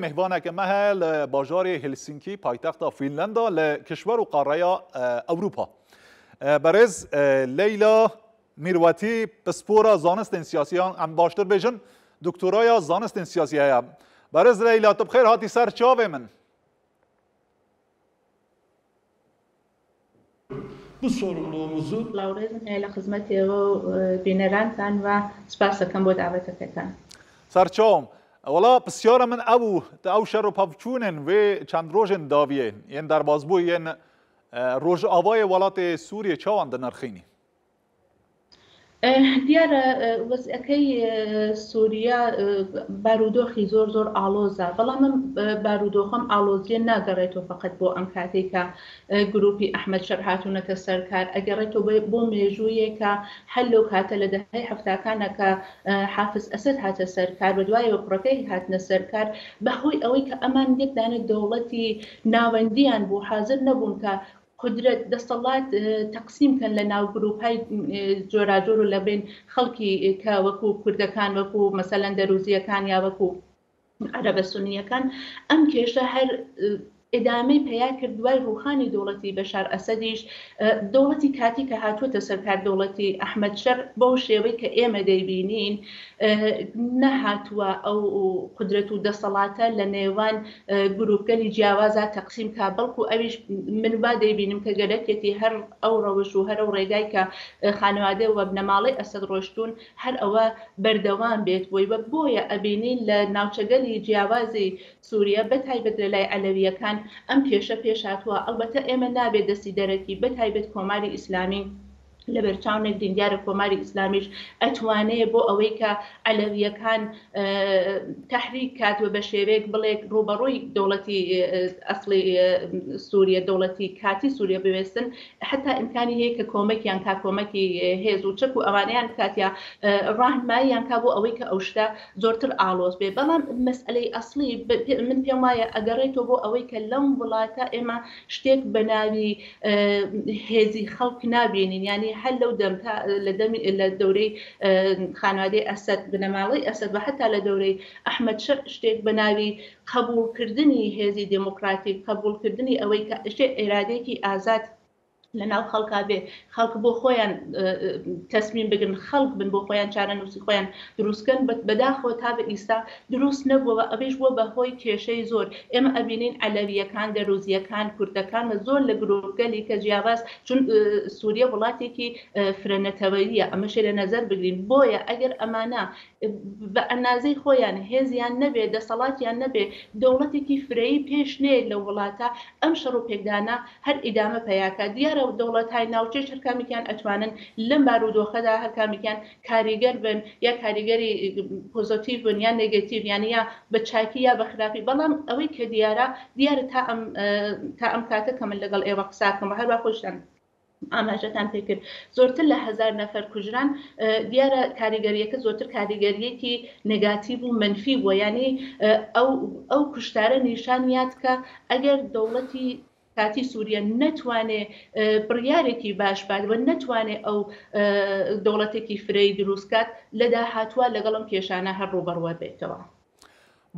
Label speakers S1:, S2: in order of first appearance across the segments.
S1: Mêvaneke me heye li bajarê Helsinkî paytexta Fînlenda li kişwer û qareya Ewropa. Berêz Leyla Mîrwetî pispora zanistên siyasî yan em baştir bêjin doktoraya zanistên siyasî heye. Berêz Leyla tu bi xêr hatî ser çavê min.
S2: Bu sorumluluğumuzu
S3: سڵاو ڕێزم هەیە لە خزمەت ئێوە و بینەرانتان و سپاس دەکەم بۆ داوەتەکەتان.
S1: سەرچاوم. وەڵا پرسیارە من ئەو تە ئەو شەر و پەڤچوونên vê çend rojên dawiyê yên derbasbûyî yên rojavayê welatê Sûriyê çawan dinirxînî?
S3: دیارە وەزعەکەی سووریا بارودۆخی زۆر زۆر ئاڵۆزە، بەڵام ئەم بارودۆخەم ئاڵۆزیە ناگەڕێتەوە فقط بۆ ئەم کاتێک کە گروپی ئەحمەد شەرع هاتوونەتە سەر کار، ئەگەڕێتەوە بۆ مێژوویەکە هەر لەو کاتە لە دەهەی حەفتاکانە کە حافز ئەسەد هاتە سەر کار، بە دوایەوە کوڕەکەی هاتنە سەر کار، بە هۆی ئەوەی کە ئەمان یەک دانە دەوڵەتی ناوەندیان بوو حازر نەبوون کە قودرەت، دەسەڵات تەقسیم کەن لە ناو گرووپهای جۆراجۆر و لە بەین خەڵکی کە وەکوو کوردەکان، وەکوو مەسەلەن دەروزییەکان یا وەکوو عەرەبە سوننییەکان، ئەم کێشە هەر ئیدامەی پەیا کرد دوای ڕووخانی دەوڵەتی بەشار ئەسەدیش دەوڵەتی کاتی کە هاتووەتە سەر کار دەوڵەتی ئەحمەد شەرع بەو شێوەی کە ئێمە دەیبینین نەهاتووە ئەو قودرەت و دەسەڵاتە لە نێوان گروپگەلی جیاوازا تەقسیم کا، بەڵکو ئەویش من وا دەیبینم کە گەرەکیەتی هەر ئەو ڕەوش و هەر ئەو ڕێگای کە خانەوادە و بنەماڵەی ئەسەد ڕۆشتوون هەر ئەوە بەردەوام بێت بۆی و بۆیە ئەبینین لە ناوچەگەلی جیاوازی سوریە بە تایبەت لە لای عەلەوییەکان ئەم کێشە پێش هاتووە، ئەڵبەتە ئێمە نابێت دەستی دەرەکی بە تایبەت کۆماری ئیسلامی لەبەرچاو نەگرین، دیارە کۆماری ئیسلامیش ئەتوانێ بۆ ئەوەی کە عەلەوییەکان تەحریک کات و بە شێوەیەک بڵێک ڕووبەڕووی دەوڵەتی ئەسڵی سووریە، دەوڵەتی کاتی سووریە بوێستن، حەتا ئیمکانی هەیە کە کۆمەکیان کا، کۆمەکی هێز و چەک و ئەوانەیان بکات یا ڕاهنماییان کا بۆ ئەوەی کە ئەو شتە زۆرتر ئاڵۆز بێ. بەڵام مەسئەلەی ئەسڵی من پێم وایە ئەگەڕێتەوە بۆ ئەوەی کە لەم وڵاتە ئێمە شتێک بە ناوی هێزی خەڵک نابینین، یانی هەر لەو دەم تا لە دەمی لە دەورەی خانوادەی ئەسەد، بنەماڵەی ئەسەد و حەتا لە دەورەی ئەحمەد شەرع شتێک بە ناوی قەبووڵکردنی هێزی دێموکڕاتیک، قەبووڵکردنی ئەوەی کە شتێ ئێرادەیەکی ئازاد لە ناو خەڵکا بێ، خەڵک بۆ خۆیان تەسمیم بگرن، خەڵک بن بۆ خۆیان چارەنووسی خۆیان دروست کەن، بەداخەوە تا بە ئیستا دروست نەبووە و ئەویش بووە بە هۆی کێشەی زۆر. ئێمە ئەبینین عەلەوییەکان، دەروزییەکان، کوردەکان و زۆر لە گرووپگەلی کە جیاواز، چون سووریە وڵاتێکی فرە نەتەوەییە، ئەمەشی لە نەزەر بگرین. بۆیە ئەگەر ئەمانە بە ئەنازەی خۆیان هێزیان نەبێ، دەسەڵاتیان نەبێ، دەوڵەتێکی فرەیی پێش نەیەت لەو وڵاتە، ئەم شەڕ و پێکدانە هەر ئیدامە پەیا کا. دیارە دەوڵەتهای ناوچەیش هەر کامێکیان ئەتوانن لەم بارودۆخەدا هەر کامێکیان کاریگەر بن یا کاریگەری پۆزۆتیڤ بن یا نێگەتیڤ، یانی یا بە چاکی یا بە خراپی، بەڵام ئەوەی کە دیارە، دیارە تا ئەم تا ئەم کاتە کە من لەگەڵ ئێوە قسە ئەکەم و هەروا خۆشتان ئاماژەتان پێکرد زۆرتر لە هەزار نەفەر کوژران، دیارە کاریگەرییەکە زۆرتر کاریگەرییەکی نێگاتیڤ و مەنفی بووە، یانی ئەو ئەو کوشتارە نیشان یات کە ئەگەر دەوڵەتی کاتی سووریە نەتوانێ بڕیارێکی باش بات و نەتوانێ ئەو دەوڵەتێکی فرەیی دروست کات، لە داهاتووا لەگەڵ ئەم کێشانە هەر ڕووبەڕووە بێتەوە.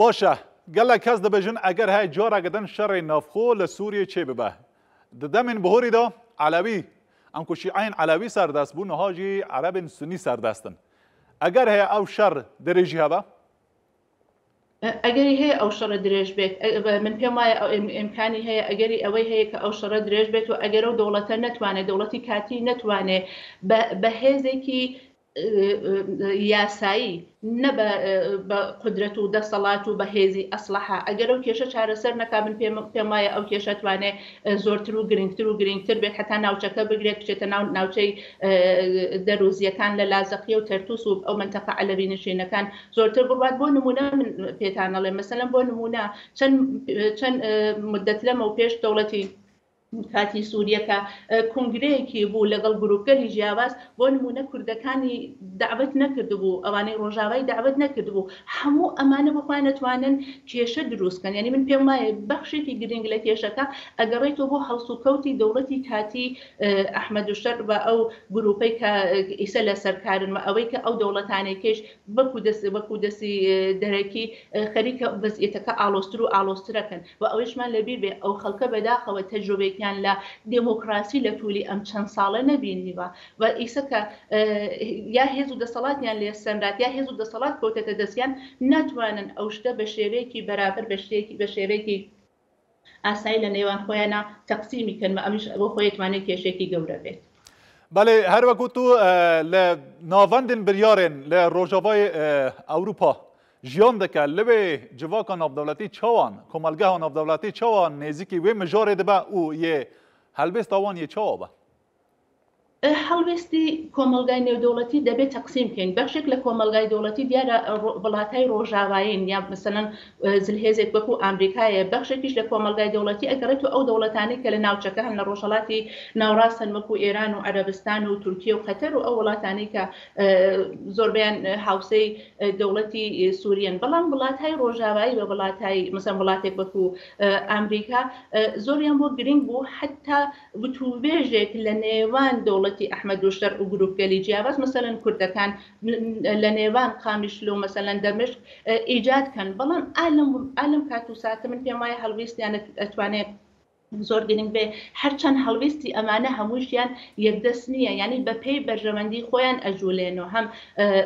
S1: باشە gelek kes dibêjin eger heye careke din şerê navxwe li Sûriyê çêbibe. Di demên bihorî de Elewî anku Şîeyên Elewî serdest bûn niha jî Erebên Sunî serdest in. Eger heye ew şer dirêjî hebe?
S3: ئەگەری هەیە ئەو شەڕە درێژ بێت، من پێم وایە ئیمکانی هەیە، ئەگەری ئەوەی هەیە کە ئەو شەڕە درێژ بێت و ئەگەر ئەو دەوڵەتە نەتوانێت، دەوڵەتی کاتی نەتوانێت بە هێزێکی یاسایی نە بە قودرەت و دەسەڵات و بە هێزی ئەسڵەحە، ئەگەر ئەو کێشە چارەسەر نەکا من پێم وایە ئەو کێشە توانێ زۆرتر و گرنگتر و گرنگتر بێت هەتا ناوچەکە بگرێت بچێتە ناو ناوچەی دەروزیەکان لە لازەقیە و تەرتوس و ئەو مەنتەقە عەلەوی نشینەکان زۆرتر بڕوات. بۆ نمونە من پێتان ئەڵێم مەسەلەن بۆ نمونە چەند چەند مدەت لەمەو پێش دەوڵەتی. کاتی سوریە کە کونگرەیەکی بوو لەگەڵ گروپگەلی جیاواز بۆ نمونە کوردەکانی دەعوەت نەکردبوو ئەوانەی ڕۆژاوای دەعوەت نەکردبوو هەموو ئەمانە بۆ خۆیان ئەتوانن کێشە دروست کەن یانی من پێم وایە بەخشێکی گرنگ لە کێشەکە ئەگەڕێتەوە بۆ هەڵسوکەوتی دەوڵەتی کاتی ئەحمەد شەرع و ئەو گروپەی کە ئیسە لەسەر کارن و ئەوەی کە ئەو دەوڵەتانێکیش وەکو دەست وەکو دەستی دەرەکی خەریکە وەزعیەتەکە ئاڵۆزتر و ئاڵۆزترەکەن و ئەوەیشمان لەبیر بێ ئەو خەڵکە بەداخەوە تەجروبەیەکیان لە دێمۆکڕاسی لە توولی ئەم چەند ساڵە نەبینیوە و ئیسە کە یا هێز و دەسەڵاتیان لێ سەنرات یا هێز و دەسەڵات کەوتەتە دەستیان ناتوانن ئەو شتە بە شێوەیەکی بەرابەر بە شتێکی بە شێوەیەکی ئاسایی لە نێوان خۆیانا تەقسیمی کەن و ئەمیش بۆ خۆی ئەتوانێت کێشەیەکی گەورە بێت.
S1: بەێ هەر وەکو تو لە ناوەندên biryarên li Rojavayê Ewropa jiyan dike li wê civaka navdewletî çawan, komelgeha navdewletî çawa nêzîkî wê mijarê dibe û yê helwêsta wan yê çawa be?
S3: هەڵوێستی کۆمەڵگای نێودەوڵەتی دەبێت تەقسیم بکەین، بەخشێک لە کۆمەڵگای دەوڵەتی دیارە وڵاتای ڕۆژاوایین یا مەسەلەن زلهێزێک وەکو ئامریکایە، بەخشێکیش لە کۆمەڵگای دەوڵەتی ئەگەڕێتەوە ئەو دەوڵەتانەی کە لە ناوچەکە هەن لە ڕۆژهەڵاتی ناوڕاست هەن وەکو ئێران و عەرەبستان و تورکیە و قەتەر و ئەو وڵاتانەی کە زۆربەیان هاوسێی دەوڵەتی سووریەن، بەڵام وڵاتای ڕۆژاوایی و وڵاتای مەسەلەن وڵاتێک وەکو ئامریکا زۆریان بۆ گرنگ بوو حەتا وتووێژێک لە نێوان دەوڵەتی ئەحمەد و شەرع و گرووپگەلی جیاواز مەسەلەن کوردەکان لە نێوان قامیشلو و مەسەلەن دەمشق ئیجاد کەن بەڵام ئا لەم ئا لەم کات و ساتە من پێم وایە هەڵویستیان ئەتوانێ زۆر گرنگ بێ هەرچەند هەڵویستی ئەمانە هەمووشیان یەکدەست نییە یانی بە پێی بەرژەوەندی خۆیان ئەجولێن و هەم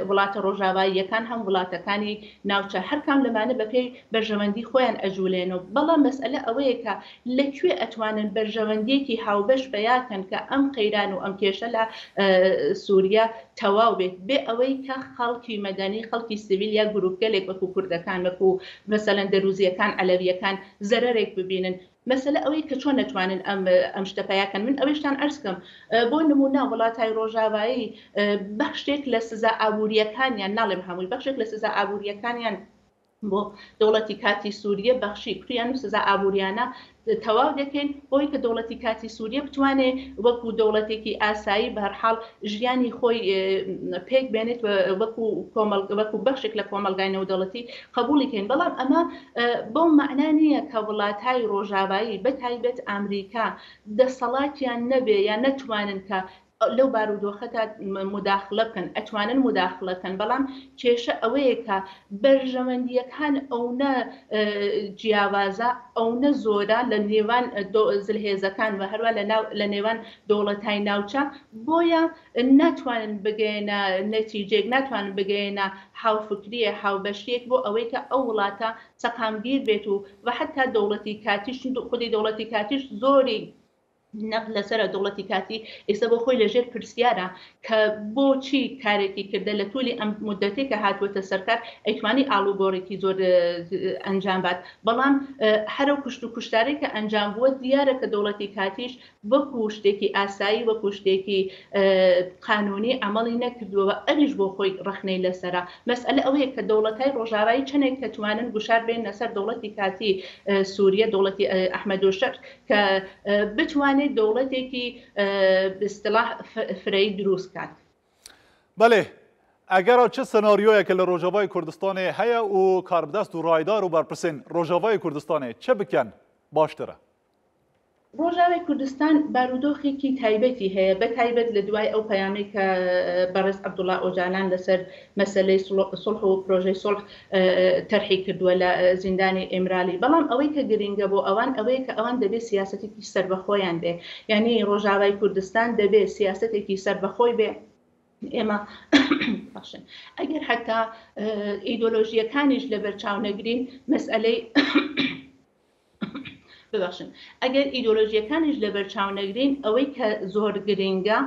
S3: وڵاتە ڕۆژاواییەکان هەم وڵاتەکانی ناوچە هەرکام لەمانە بە پێی بەرژەوەندی خۆیان ئەجولێن و بەڵام مەسئەلە ئەوەیە کە لە کوێ ئەتوانن بەرژەوەندیەکی هاوبەش پەیا کەن کە ئەم قەیران و ئەم کێشە لە سوریە تەواو بێت بێ ئەوەی کە خەڵکی مەدەنی خەڵکی سڤیل یا گروپگەلێک وەکو کوردەکان وەکو مەسەلەن دەروزیەکان عەلەویەکان زەرەرێک ببینن مەسەلە ئەوەی کە چۆن ئەتوانن ئەم ئەم شتە پەیا کەن من ئەوەیشتان عەرز کەم بۆ نمونە وڵاتای ڕۆژاوایی بەخشێک لە سزا ئابوریەکانیان ناڵێم هەمووی بەخشێک لە سزا ئابوریەکانیان بۆ دەوڵەتی کاتی سوریە بەخشی کوریان و سزا ئابوریانە تەواو دەکەین بۆی کە دەوڵەتی کاتی سوریە بتوانێ وەکو دەوڵەتێکی ئاسایی بەهەرحاڵ ژیانی خۆی پێک بێنێت وەکو کۆمەڵ وەکو بەخشێک لە کۆمەڵگای نێودەوڵەتی قبوڵی کەین بەڵام ئەمە بەو مەعنا نییە کە وڵاتای ڕۆژاوایی بە تایبەت ئامریکا دەسەڵاتیان نەبێ یا نەتوانن کە لەو بارودۆخەدا موداخلە بکەن، ئەتوانن موداخلە کەن، بەڵام کێشە ئەوەیە کە بەرژەوەندییەکان ئەونە جیاوازە، ئەونە زۆرە لە نێوان زلهێزەکان و هەروا لە نێوان دەوڵەتای ناوچە، بۆیە ناتوانن بگەیەنە نەتیجەیەک، ناتوانن بگەیەنە هاوفکرییە، هاوبەشییەک بۆ ئەوەی کە ئەو وڵاتە سەقامگیر بێت و حەتا دەوڵەتی کاتیش، خودی دەوڵەتی کاتیش زۆری نەق لەسەرە دەوڵەتی کاتی ئێستا بۆ خۆی لەژێر پرسیارە کە بۆچی کارێکی کردە لە تولی ئەم مدەتێک کە هاتووەتە سەرکار ئەیتوانی ئاڵوگۆڕێکی زۆر ئەنجام بات بەڵام هەرو کوشت و کوشتارێک کە ئەنجام بووە دیارە کە دەوڵەتی کاتیش وەکو شتێکی ئاسایی وەکو شتێکی قانونی عملی نەکردووە و ئەویش بۆ خۆی ڕەخنەی لەسەرە مەسئلە ئەوەیە کە دەوڵەتای ڕۆژاوایی چەندێک کە توانن گوشار بێنە سەر دەوڵەتی کاتی سووریە دەوڵەتی ئەحمەد شەرع کە بتوانێت دەوڵەتێکی ئیستڵاح فرەیی دروست کات.
S1: بەلێ ئەگەرا چ سناریۆیەکە لە ڕۆژاڤای کوردستانێ هەیە و کاربدەست و ڕایدار و بەرپرسێن ڕۆژاڤای کوردستانێ چ بکەن باشترە؟
S3: ڕۆژاوای کوردستان بارودۆخێکی تایبەتی هەیە بە تایبەت لە دوای ئەو پەیامەی کە بەڕێز عەبدوڵا ئۆجالان لەسەر مەسەلەی سوڵح و پرۆژەی سوڵح تەرحی کردووە لە زیندانی ئیمرالی، بەڵام ئەوەی کە گرنگە بۆ ئەوان ئەوەیە کە ئەوان دەبێ سیاسەتێکی سەربەخۆیان بێ، یانی ڕۆژاوای کوردستان دەبێ سیاسەتێکی سەربەخۆی بێ، ئێمە باشن ئەگەر حەتا ئیدۆلۆژییەکانیش لەبەر چاو نەگرین مەسئەلەی ببەخشن ئەگەر ئیدۆلۆژیەکانیش لەبەر چاو نەگرین ئەوەی کە زۆر گرنگە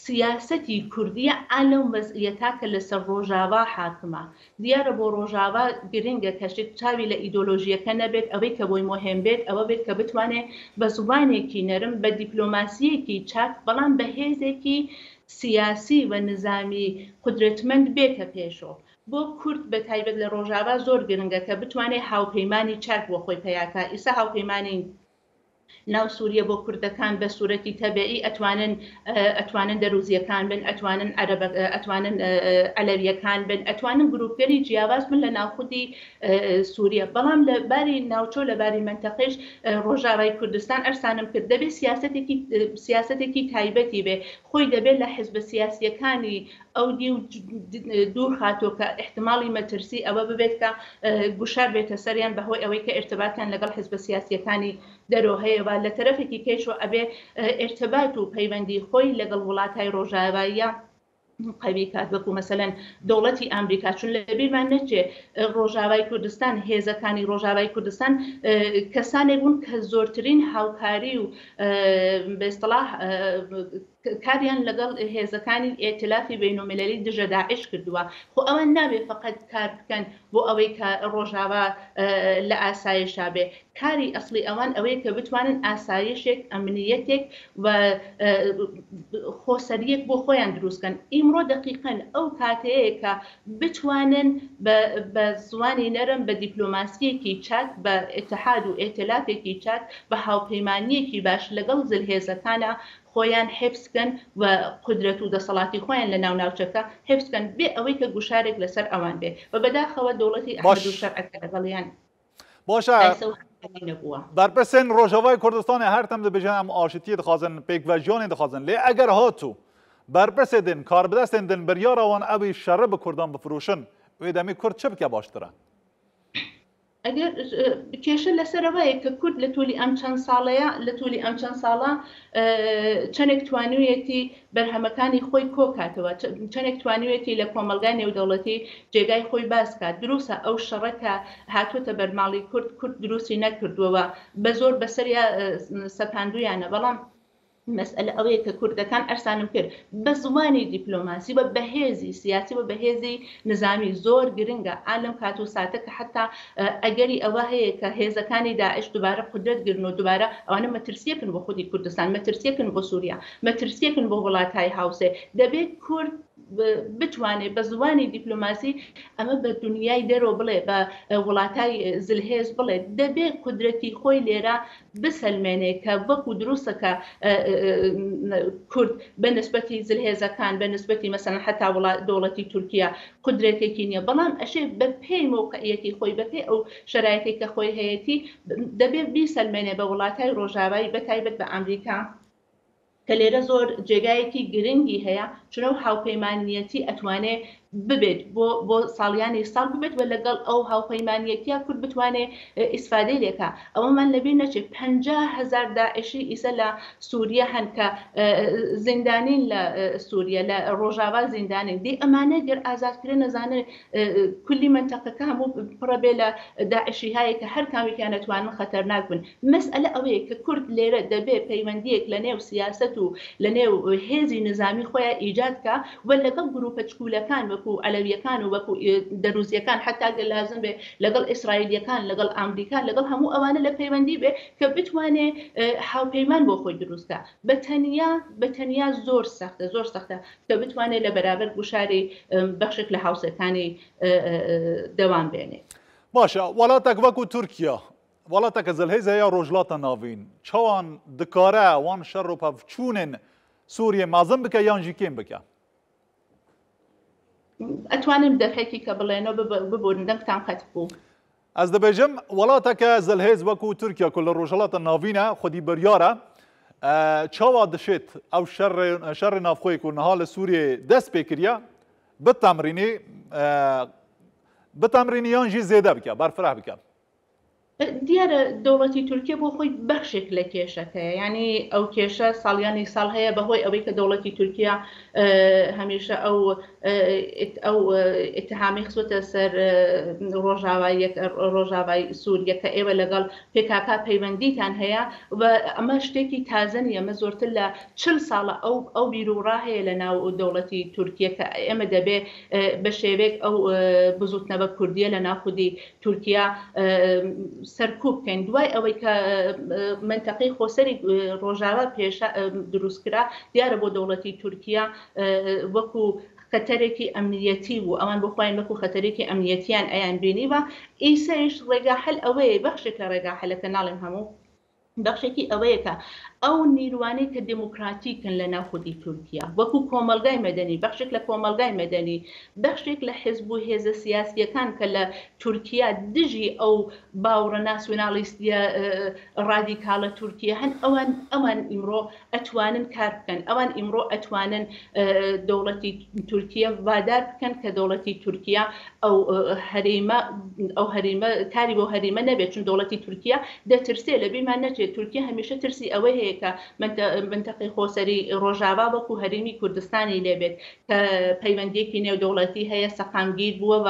S3: سیاسەتی کوردیە ئا لەو وەزعیەتا کە لەسەر ڕۆژاڤا حاکمە دیارە بۆ ڕۆژاڤا گرنگە کە شت چاوی لە ئیدۆلۆژیەکە نەبێت ئەوەی کە بۆی مۆهێم بێت ئەوە بێت کە بتوانێ بە زوانێکی نەرم بە دیپلۆماسیەکی چاک بەڵام بە هێزێکی سیاسی و نزامی قودرەتمەند بێتە پێشۆ بۆ کورد بە تایبەت لە ڕۆژاڤا زۆر گرنگە کە بتوانێ هاوپەیمانی چاک بۆ خۆی پەیا کا ئیسا هاوپەیمانی. ناو سوریە بۆ کوردەکان بە سورەتی تەبعی ئەتوانن ئەتوانن دەروزیەکان بن ئەتوانن عەرەب ئەتوانن عەلەویەکان بن ئەتوانن گروپگەلی جیاواز بن لە ناوخودی سوریە بەڵام لە باری ناوچۆ لە باری مەنتەقەیش ڕۆژاوای کوردستان ئەرسانم کرد دەبێ سیاسەتێکی سیاسەتێکی تایبەتی بێ خۆی دەبێ لە حزبە سیاسیەکانی ئەو دیو دوور خاتۆ کە ئیحتماڵی مەترسی ئەوە ببێت کە گوشار بێتە سەریان بە هۆی ئەوەی کە ئیرتباتیان لەگەڵ حزبە سیاسیەکانی دەرۆ هەیە و لە تەرەفێکی کەیشەوە ئەبێ ئیرتبات و پەیوەندی خۆی لەگەڵ وڵاتای ڕۆژاواییە قەوی کات وەکو مەسەلەن دەوڵەتی ئامریکا چون لە بیرمان نەچێ ڕۆژاوای کوردستان هێزەکانی ڕۆژاوای کوردستان کەسانێک بوون کە زۆرترین هاوکاری و بە ئیستڵاح کاریان لەگەڵ هێزەکانی ئیئتلافی بەینۆمیلەلی دژە داعش کردووە، خۆ ئەوان نابێ فەقەت کار بکەن بۆ ئەوەی کە ڕۆژاوا لە ئاسایشا بێ، کاری ئەسڵی ئەوان ئەوەیە کە بتوانن ئاسایشێک، ئەمنییەتێک و خۆسەرییەک بۆ خۆیان دروست کەن. ئیمڕۆ دەقیقەن ئەو کاتەیە کە بتوانن بە بە زوانی نەرم، بە دیپلۆماسییەکی چاک، بە ئیتحاد و ئیئتلافێکی چاک، بە هاوپەیمانییەکی باش لەگەڵ زلهێزەکانا خۆیان حیفز کەن و قودرەت و دەسەڵاتی خۆیان لە ناو ناوچەکە حیفز کەن بێ ئەوەی کە گوشارێک لە سەر ئەوان بێ و بەداخەوە دەوڵەتی
S1: باش
S3: ئەحمەد و شەرع کە لەگەڵیان
S1: باشە
S3: ئایسە و هاوکاری نەبووە.
S1: بەرپرسên Rojavayê Kurdistanê her tim dibêjin em aşitiyê dixwazin, pêkvejiyanê dixwazin. Lê eger hat û berpirsê din, karbidestên din biryara wan ew ê şerê bi Kurdan bifiroşin, wê demê Kurd çi bike baştir e?
S3: ئەگەر کێشە لەسەر ئەوەیە کە کورد لە تولی ئەم چەند ساڵەیە لە تولی ئەم چەند ساڵە چەندێک توانیویەتی بەرهەمەکانی خۆی کۆکاتەوە چەندێک توانیویەتی لە کۆمەلگای نێودەوڵەتی جێگای خۆی باس کات دروستە ئەو شەڕە کە هاتووەتە بەرماڵی کورد کورد دروستی نەکردووەوە بە زۆر بەسەریا سەپاندویانە بەڵام مەسئەلە ئەوەیە کە کوردەکان ئەرسانم کرد بە زمانی دیپلۆماسی و بە هێزی سیاسی و بە هێزی نزامی زۆر گرنگە ئا لەم کات و ساتە کە حەتا ئەگەری ئەوە هەیە کە هێزەکانی داعش دوبارە قودرەت گرن و دوبارە ئەوانە مەترسیەکن بۆ خودی کوردستان مەترسیەکن بۆ سوریا مەترسیەکن بۆ وڵاتای هاوسێ دەبێت کورد بتوانێت بە زوانی دیپلۆماسی ئەمە بە دنیای دەرەوە بڵێ بە وڵاتای زلهێز بڵێ دەبێ قودرەتی خۆی لێرە بسەلمێنێ کە وەکو دروستە کە کورد بە نسبەتی زلهێزەکان بە نسبەتی مەسەلەن حەتا وڵات دەوڵەتی تورکیا قودرەتێکی نییە بەڵام ئەشێ بە پێی مەوقعیەتی خۆی بە پێی ئەو شەرایتێک کە خۆی هەیەتی دەبێ بیسەلمێنێ بە وڵاتای ڕۆژاوایی بە تایبەت بە ئامریکا کە لێرە زۆر جێگایەکی گرنگی هەیە چون ئەو هاوپەیمانیەتی ئەتوانێ ببێت بۆ بۆ ساڵیانی ساڵ ببێت و لەگەڵ ئەو هاوپەیمانیەتیە کورد بتوانێ ئیسفادەی لێکا ئەوەمان لەبیر نەچێت 50 هەزار داعشی ئیسە لە سووریە هەن کە زیندانین لە سووریە لە ڕۆژاوا زیندانین دی ئەمانە گەر ئازاد کرێن نەزانن کولی مەنتەقەکە هەموو پڕە بێ لە داعشی هایە کە هەر کامێکیان ئەتوانن خەتەرناک بن مەسئەلە ئەوەیە کە کورد لێرە دەبێ پەیوەندیەک لە نێو سیاسەت و لە نێو هێزی نزامی خۆیا ئیجاد کا و لەگەڵ گروپە چکولەکان وەکو عەلەویەکان و وەکو دەروزیەکان حەتا گەر لازم بێ لەگەڵ ئیسرائیلیەکان لەگەڵ ئامریکا لەگەڵ هەموو ئەوانە لە پەیوەندی بێ کە بتوانێ هاوپەیمان بۆ خۆی دروست کا بە تەنیا بە تەنیا زۆر سەختە زۆر سەختە کە بتوانێت لە بەرابەر گوشاری بەخشێک لە هاوسێکانی دەوام بێنێ.
S1: باشە وڵاتێک وەکو تورکیا وڵاتێکە زلهێز هەیە ڕۆژهەڵاتە ناوین چاوان دکارە وان شەڕ و پەڤچوونên سووریە مەزن بکە یان ژی کێم بکە؟
S3: ئەتوانم دەفێکی کە بڵێنەوە ببورن دەنگتان قەت بوو.
S1: Ez dibêjim welateke zilhêz wekû Tirkiye ku li Rojhilata Navîn e xwedî biryar e çawa dişêt ew şerê navxweyê ku niha li Sûriyeyê dest pê kiriye bitemrînî bitemrînî yan jî zêde bike, berfireh bike.
S3: دیارە دەوڵەتی تورکیە بۆ خۆی بەخشێک لە کێشەکەیە یعنی ئەو کێشە ساڵیانی ساڵ هەیە بەهۆی ئەوەی کە دەوڵەتی تورکیا هەمیشە ئەو ئەو ئیتهامی خستووەتە سەر ڕۆژاواییەک ڕۆژاوای سووریە کە ئێوە لەگەڵ پێکاکا پەیوەندیتان هەیە و ئەمە شتێکی تازە نییە ئەمە زۆرتر لە چل ساڵە ئەو ئەو بیروڕا هەیە لە ناو دەوڵەتی تورکیە کە ئێمە دەبێ بە شێوەیەک ئەو بزووتنەوە کوردیە لە ناو خودی تورکیا سەرکوب بکەین دوای ئەوەی کە مەنتەقەی خۆسەری ڕۆژاوا پێشا دروست کرا دیارە بۆ دەوڵەتی تورکیا وەکو خەتەرێکی ئەمنیەتی بوو ئەوان بۆ خۆیان وەکو خەتەرێکی ئەمنیەتیان ئەیان بینیوە ئیسەیش ڕێگا حەل ئەوەیە بەخشێک لە ڕێگا حەلەکە ناڵێم هەموو. بەخشێکی ئەوەیە کە ئەو نیروانەی کە دێموکراتیکن لە ناو خودی تورکیا، وەکوو کۆمەڵگای مەدەنی، بەخشێک لە کۆمەڵگای مەدەنی، بەخشێک لە حیزب و هێزە سیاسییەکان کە لە تورکیا دژی ئەو باوڕە ناسیۆنالیستییە ڕادیکاڵە تورکییە هەن، ئەوان ئەوان ئیمڕۆ ئەتوانن کار بکەن، ئەوان ئیمڕۆ ئەتوانن دەوڵەتی تورکیە وادار بکەن کە دەوڵەتی تورکیا ئەو هەرێمە ئەو هەرێمە کاری بۆ هەرێمە نەبێت چون دەوڵەتی تورکیا دەترسێ لە بیرمان نەچێت تورکیا هەمیشە ترسی ئەوەی هەیە کە منتەقەی خۆسەری ڕۆژاوا وەکو هەرێمی کوردستانی لێبێت کە پەیوەندیەکی نێودەوڵەتی هەیە سەقامگیر بووە و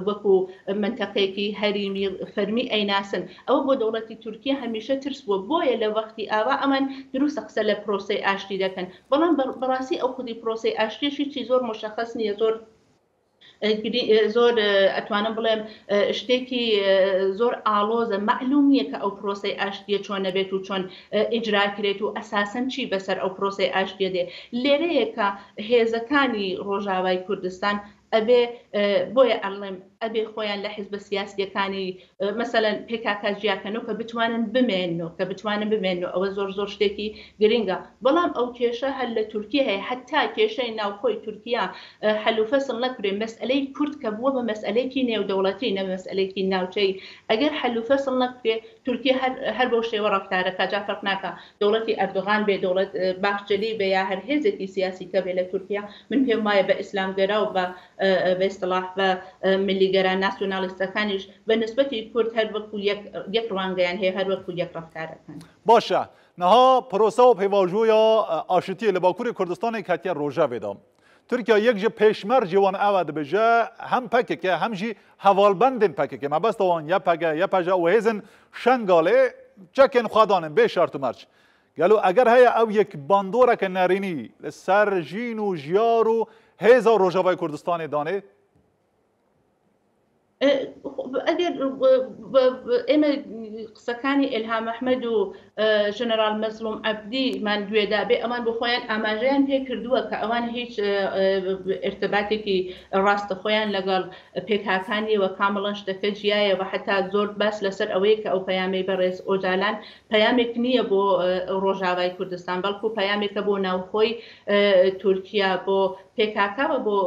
S3: وەکو منتەقەیەکی هەریمی فەرمی ئەیناسن ئەوە بۆ دەوڵەتی تورکیا هەمیشە ترس بووە بۆیە لە وەختی ئاوا ئەمان دروستە قسە لە پرۆسەی ئاشتی دەکەن بەڵام بەڕاستی ئەو خودی پرۆسەی ئاشتیش هیچی زۆر مشخص نییە زۆر زۆر ئەتوانم بڵێم شتێکی زۆر ئاڵۆزە مەعلوم نییە کە ئەو پرۆسەی ئاشتیە چۆن نەبێت و چۆن ئیجرا کرێت و ئەساسەن چی بەسەر ئەو پرۆسەی ئاشتیە دێ لێرەیە کە هێزەکانی ڕۆژاوای کوردستان ئەبێ بۆیە ئەڵێم ئەبێ خۆیان لە حیزبە سیاسیەکانی مەسەلەن پێکاکا جیاکەنەوە کە بتوانن بمێننەوە کە بتوانن بمێننەوە ئەوە زۆر زۆر شتێکی گرنگە بەڵام ئەو کێشە هەر لە تورکیە هەیە حتا کێشەی ناوخۆی تورکیا حەل و فەسڵ نەکرێ مەسئلەی کورد کە بووە بە مەسئلەیەکی نێودەوڵەتی نە مەسئلەیەکی ناوچەی ئەگەر حەل و فەسڵ نەکرێ تورکیە هەر هەر بەو شێوە ڕەفتارەکا جا فەرق ناکا دەوڵەتی ئەردۆغان بێ دەوڵەت باخچەلی بێ یا هەر هێزێکی سیاسی کە بێ لە تورکیا من پێم وایە بە ئیسلامگەرا و بە بە ئیستڵاح بە ملیگەرا ناسیۆنالیستەکانیش بە نسبەتی کورد هەر وەکو یەک یەک ڕوانگەیان هەیە هەر وەکو یەک ڕەفتارەکەن.
S1: باشە نها پرۆسە و پێواژۆیا ئاشتیە لە باکوری کوردستانێ کەتیە ڕۆژەڤێ دا. تورکیا یەک ژ پێشمەرجی وان ئەوە دبێژە هەم پەکەکە هەم ژی هەڤالبەندên پەکەکە مەبەستە وان یەپەگە یەپەژە و هێزن شەنگالێ چەکێن خوا دانن بێ شەرت و مەرج. گەلۆ ئەگەر هەیە ئەو یەک باندۆرەکە نەرێنی لە سەر ژین و ژیار و هێزا ڕۆژاڤای کوردستانێ دانێ؟
S3: ئەگەر ئێمە قسەکانی ئێلهام ئەحمەد و ژەنەراڵ مەزڵوم عەبدی مان گوێدا بێ ئەوان بۆ خۆیان ئاماژەیان پێ کردووە کە ئەوان هیچ ئرتباتێکی ڕاستەخۆیان لەگەڵ پێکهاکان نییە و کامڵەن شتەکە جیایە و حتا زۆر باس لەسەر ئەوەیە کە ئەو پەیامەی بەڕێز ئۆجالان پەیامێک نییە بۆ ڕۆژاوای کوردستان بەڵکو پەیامێکە بۆ ناوخۆی تورکیا بۆ پێکاکا و بۆ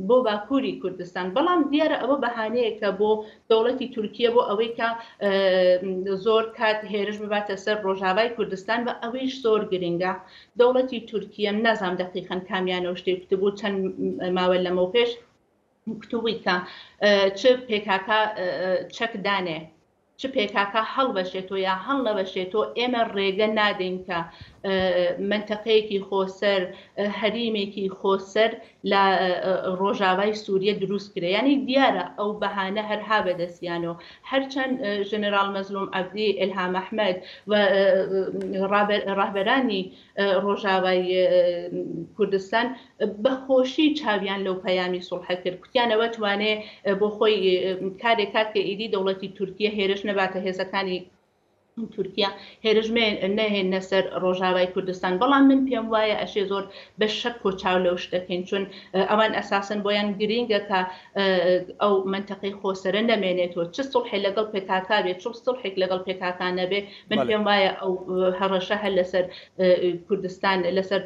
S3: بۆ باکووری کوردستان بەڵام دیارە ئەوە بەهانەیەکە بۆ دەوڵەتی تورکیە بۆ ئەوەی کە زۆر کات هێرش بباتە سەر ڕۆژاوای کوردستان و ئەوەیش زۆر گرنگە دەوڵەتی تورکیە نازانم دەقیقەن کامیانەوە شتێک کوتبوو چەند ماوە لەمەوپێش کوتبووی کە چ پێکاکا چەک دانێ چ پێکاکا هەڵبەشێتۆ یا هەڵنەبەشێتۆ ئێمە ڕێگە نادەین کە مەنتەقەیەکی خۆسەر هەریمێکی خۆسەر لە ڕۆژاوای سووریە دروست کرێ یانی دیارە ئەو بەهانە هەر ها بەدەستیانەوە هەرچەند ژەنەراڵ مەزلوم عەبدی ئیلهام ئەحمەد و ڕابەرانی ڕۆژاوای کوردستان بە خۆشی چاویان لەو پەیامی سوڵحە کرد کوتیان ئەوە توانێ بۆ خۆی کارێک کات کە ئیدی دەوڵەتی تورکیە هێرش نەباتە هێزەکانی تورکیا هێرش نەهێنە سەر ڕۆژاوای کوردستان بەڵام من پێم وایە ئەشێ زۆر بە شەک و چاو لەو شتەکەین چون ئەوان ئەساسن بۆیان گرینگە کە ئەو مەنتەقەی خۆسەرە نەمێنێتەوە چ سوڵحێ لەگەڵ پێکاکا بێت چ سوڵحێک لەگەڵ پێکاکا نەبێ من پێم وایە ئەو هەڕەشە هەر لەسەر کوردستان لەسەر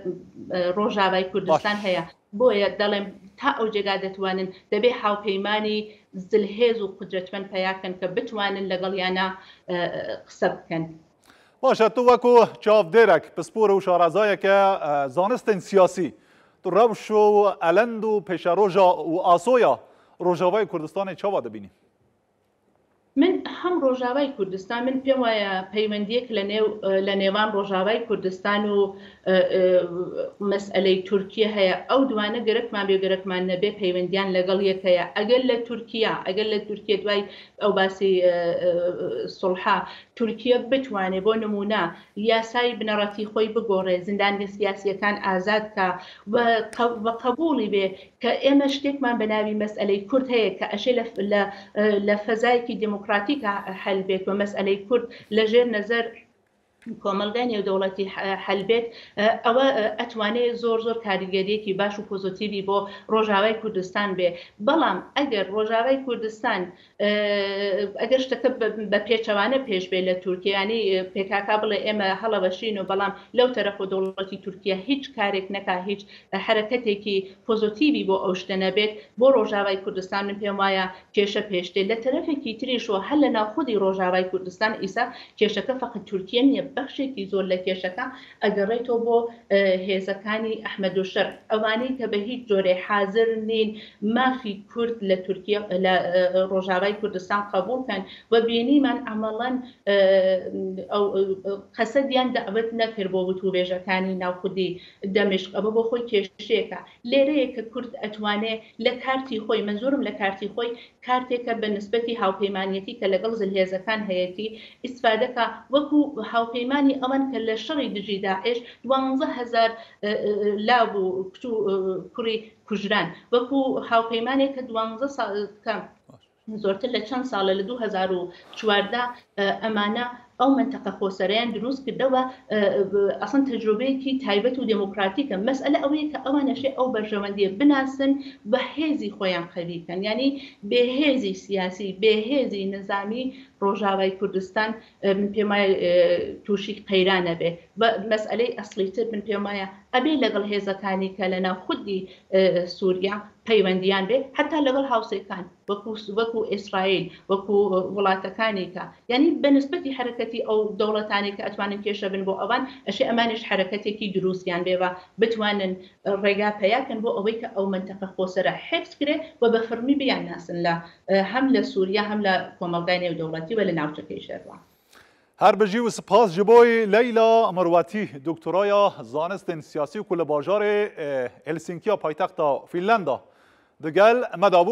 S3: ڕۆژاوای کوردستان هەیە بۆیە دەڵێم تا ئەو جێگا دەتوانن دەبێ هاوپەیمانی زلهێز و قودرەتمەند پەیاکەن کە بتوانن لەگەڵیانە قسە بکەن.
S1: باشە تو وەکو چاودێرەک پسپۆر و شارەزایەکە زانستên سیاسی تو رەوش و ئەلەند و پێشەرۆژا و ئاسۆیا ڕۆژاوای کوردستانێ چاوا دەبینی؟
S3: من هەم ڕۆژاوای کوردستان من پێم وایە پەیوەندیەک لە نێو لە نێوان ڕۆژاوای کوردستان و مەسئلەی تورکیە هەیە ئەو دوانە گەرەکمان بێ گەرەکمان نەبێ پەیوەندیان لەگەڵ یەک هەیە ئەگەر لە تورکیا ئەگەر لە تورکیە دوای ئەو باسی سوڵحە تورکیە بتوانێ بۆ نمونە یاسای بنەڕەتی خۆی بگۆڕێ زیندانیە سیاسیەکان ئازاد کا و قەبوڵی بێ کە ئێمە شتێکمان بە ناوی مەسئەلەی کورد هەیە کە ئەشێ لە لە لە فەزایەکی دێموکڕاتیکا حەل بێت و مەسئەلەی کورد لە ژێر نەزەر. کۆمەڵگای نێودەوڵەتی حەل بێت ئەوە ئەتوانێ زۆر زۆر کاریگەریەکی باش و پۆزۆتیڤی بۆ ڕۆژاوای کوردستان بێ بەڵام ئەگەر ڕۆژاوای کوردستان ئەگەر شتەکە بە پێچەوانە پێش بێ لە تورکیا ینی پێکاکا بڵێ ئێمە هەڵەوەشین و بەڵام لەو تەرەف و دەوڵەتی تورکیا هیچ کارێک نەکا هیچ حەرەکەتێکی پۆزۆتیڤی بۆ ئەو شتە نەبێت بۆ ڕۆژاوای کوردستان من پێم وایە کێشە پێش دێ لە تەرەفێکی تریشوە هەر لە ناو خودی ڕۆژاوای کوردستان ئیسا کێشەکە فەقەت تورکیە نیە بەخشێکی زۆر لە کێشەکە ئەگەڕێتەوە بۆ هێزەکانی ئەحمەدوشەرع ئەوانەی کە بە هیچ جۆرێ حازر نین مافی کورد لە تورکیە لە ڕۆژاوای کوردستان قەبوڵ کەن و بینیمان عەمەڵەن ئەو قەسەدیان دەعوەت نەکرد بۆ وتوبێژەکانی ناو خودی دەمشق ئەوە بۆ خۆی کێشەیەکە لێرەیە کە کورد ئەتوانێ لە کارتی خۆی، مەنزورم لە کارتی خۆی کارتێکە بە نسبەتی هاوپەیمانیەتی کە لەگەڵ زلهێزەکان هەیەتی ئیستفادە کا، وەکو هاوپەیمانی ئەوان کە لە شەڕی دژی داعش 12,000 لاو و کچ و کوڕی کوژران، وەکو هاوپەیمانێک کە دوانزە ساڵ کە زۆرتر لە چەند ساڵە لە 2014 ئەمانە ئەو مەنتەقە خۆسەرەیان دروست کردەوە ئەسڵەن تەجروبەیەکی تایبەت و دێموکراتیکە مەسئلە ئەوەیە کە ئەوانەشێ ئەو بەرژەوەندیە بناسن بە هێزی خۆیان قەوی کەن یعنی بێهێزی سیاسی بێهێزی نظامی ڕۆژاوای کوردستان من پێم وایە تووشی قەیران ئەبێ و مەسئلەی ئەسڵیتر من پێم وایە ئەبێ لەگەڵ هێزەکانی کە لە ناو خودی سووریا پەیوەندیان بێ حتا لەگەڵ هاوسێکان وەکو وەکو ئیسرائیل وەکو وڵاتەکانی کە یعنی بە نسبەتی حرەکەتی ئەو دەوڵەتانی کە ئەتوانن کێشە بن بۆ ئەوان ئەشێ ئەمانیش حرەکەتێکی دروستیان بێ و بتوانن ڕێگا پەیاکەن بۆ ئەوەی کە ئەو مەنتەقە خۆسەرە حفظ کرێ و بە فەرمی بیانناسن لە هەم لە سووریا هەم لە کۆمەڵگای نێودەوڵەتی و لە ناوچەکەی شەروا.
S1: هەر بژی و سپاس ji بۆی لەیلا مروەتی دکتۆرایا زانستên siyasî ku li bajarê Helsinkiya paytexta Fînlanda digel me dabû.